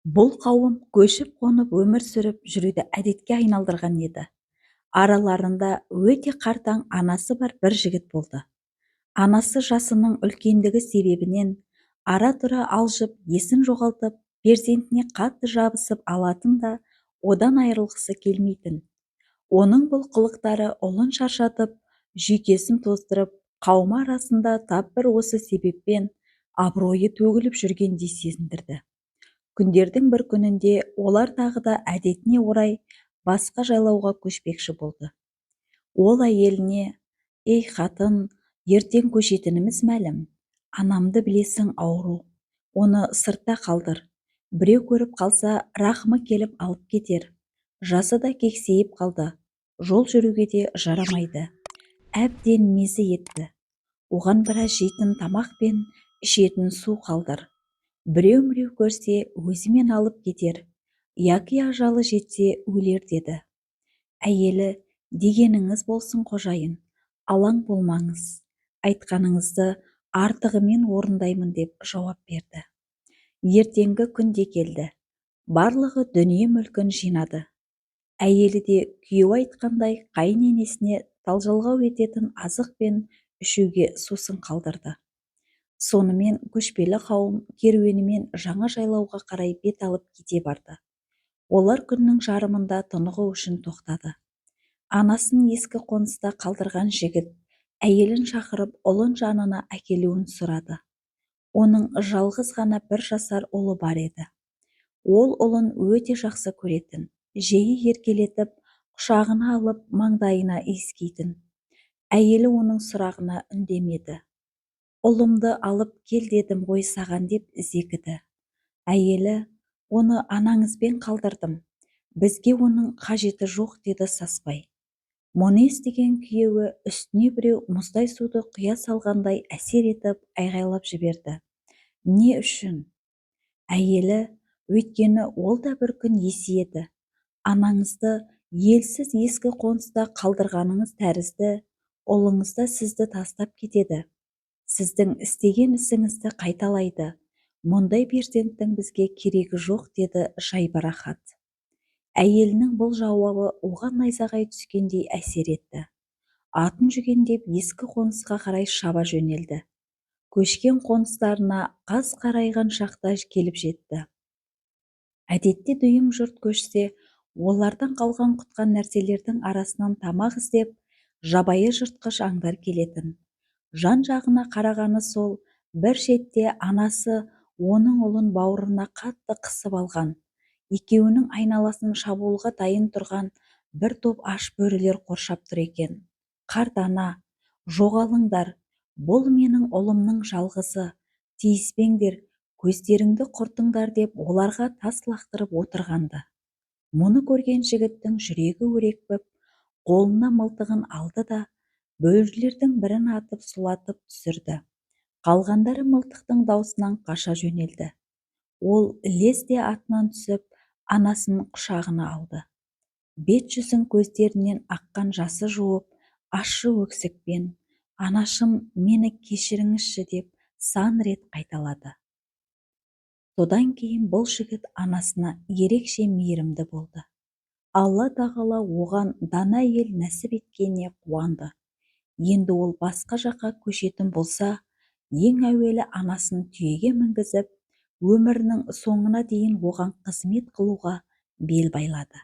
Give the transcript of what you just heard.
Бұл қауым көшіп-қонып өмір сүріп жүруді әдетке айналдырған еді. Араларында өте қартаң анасы бар бір жігіт болды. Анасы жасының үлкендігі себебінен ара-тұра алжып, есін жоғалтып, перзентіне қатты жабысып алатын да одан айырылғысы келмейтін. Оның бұл қылықтары ұлын шаршатып, жүйкесін тоздырып, қауымы арасында тап бір осы себеппен абыройы төгіліп жүргендей сезіндірді. Күндердің бір күнінде олар тағы да әдетіне орай басқа жайлауға көшпекші болды. Ол әйеліне: «Ей, қатын, ертең көшетініміз мәлім. Анамды білесің, ауру. Оны сыртта қалдыр. Біреу көріп қалса, рахымы келіп алып кетер. Жасы да кексейіп қалды. Жол жүруге де жарамайды. Әбден мезі етті. Оған біраз жейтін тамақ пен ішетін су қалдыр. Біреу-міреу көрсе, өзімен алып кетер, яки ажалы жетсе өлер», – деді. Әйелі: «Дегеніңіз болсын, қожайын, алаң болмаңыз, айтқаныңызды артығымен орындаймын», – деп жауап берді. Ертеңгі күн де келді. Барлығы дүние-мүлкін жинады. Әйелі де күйеуі айтқандай қайын енесіне талжалғау ететін азық пен ішуге сусын қалдырды. Сонымен көшпелі қауым керуенімен жаңа жайлауға қарай бет алып кете барды. Олар күннің жарымында тынығу үшін тоқтады. Анасын ескі қоныста қалдырған жігіт әйелін шақырып, ұлын жанына әкелуін сұрады. Оның жалғыз ғана бір жасар ұлы бар еді. Ол ұлын өте жақсы көретін, жиі еркелетіп, құшағына алып, маңдайына иіскейтін. Әйелі оның сұрағына үндемеді. «Ұлымды алып кел дедім ғой саған», – деп зекіді. Әйелі: «Оны анаңызбен қалдырдым. Бізге оның қажеті жоқ», – деді саспай. Мұны естіген күйеуі үстіне біреу мұздай суды құя салғандай әсер етіп айғайлап жіберді: «Не үшін?» Әйелі: «Өйткені ол да бір күн есейеді. Анаңызды елсіз ескі қоныста қалдырғаныңыз тәрізді ұлыңыз да сізді тастап кетеді. Сіздің істеген ісіңізді қайталайды. Мұндай перзенттің бізге керегі жоқ», – деді жайбарақат. Әйелінің бұл жауабы оған найзағай түскендей әсер етті. Атын жүгендеп, ескі қонысқа қарай шаба жөнелді. Көшкен қоныстарына қас қарайған шақта келіп жетті. Әдетте дүйім жұрт көшсе, олардан қалған құтқан нәрселердің арасынан тамақ іздеп, жабайы жыртқыш аңдар келетін. Жан-жағына қарағаны сол, бір шетте анасы оның ұлын бауырына қатты қысып алған. Екеуінің айналасын шабуылға дайын тұрған бір топ аш бөрілер қоршап тұр екен. Қарт ана: «Жоғалыңдар, бұл менің ұлымның жалғызы, тиіспеңдер, көздеріңді құртыңдар», – деп оларға тас лақтырып отырған-ды. Мұны көрген жігіттің жүрегі өрекпіп, қолына мылтығын алды да, бөрілердің бірін атып сұлатып түсірді. Қалғандары мылтықтың даусынан қаша жөнелді. Ол лезде атынан түсіп, анасын құшағына алды. Бет-жүзін көздерінен аққан жасы жуып, ащы өксікпен: «Анашым, мені кешіріңізші», – деп сан рет қайталады. Содан кейін бұл жігіт анасына ерекше мейірімді болды. Алла тағала оған дана әйел нәсіп еткеніне қуанды. Енді ол басқа жаққа көшетін болса, ең әуелі анасын түйеге мінгізіп, өмірінің соңына дейін оған қызмет қылуға бел байлады.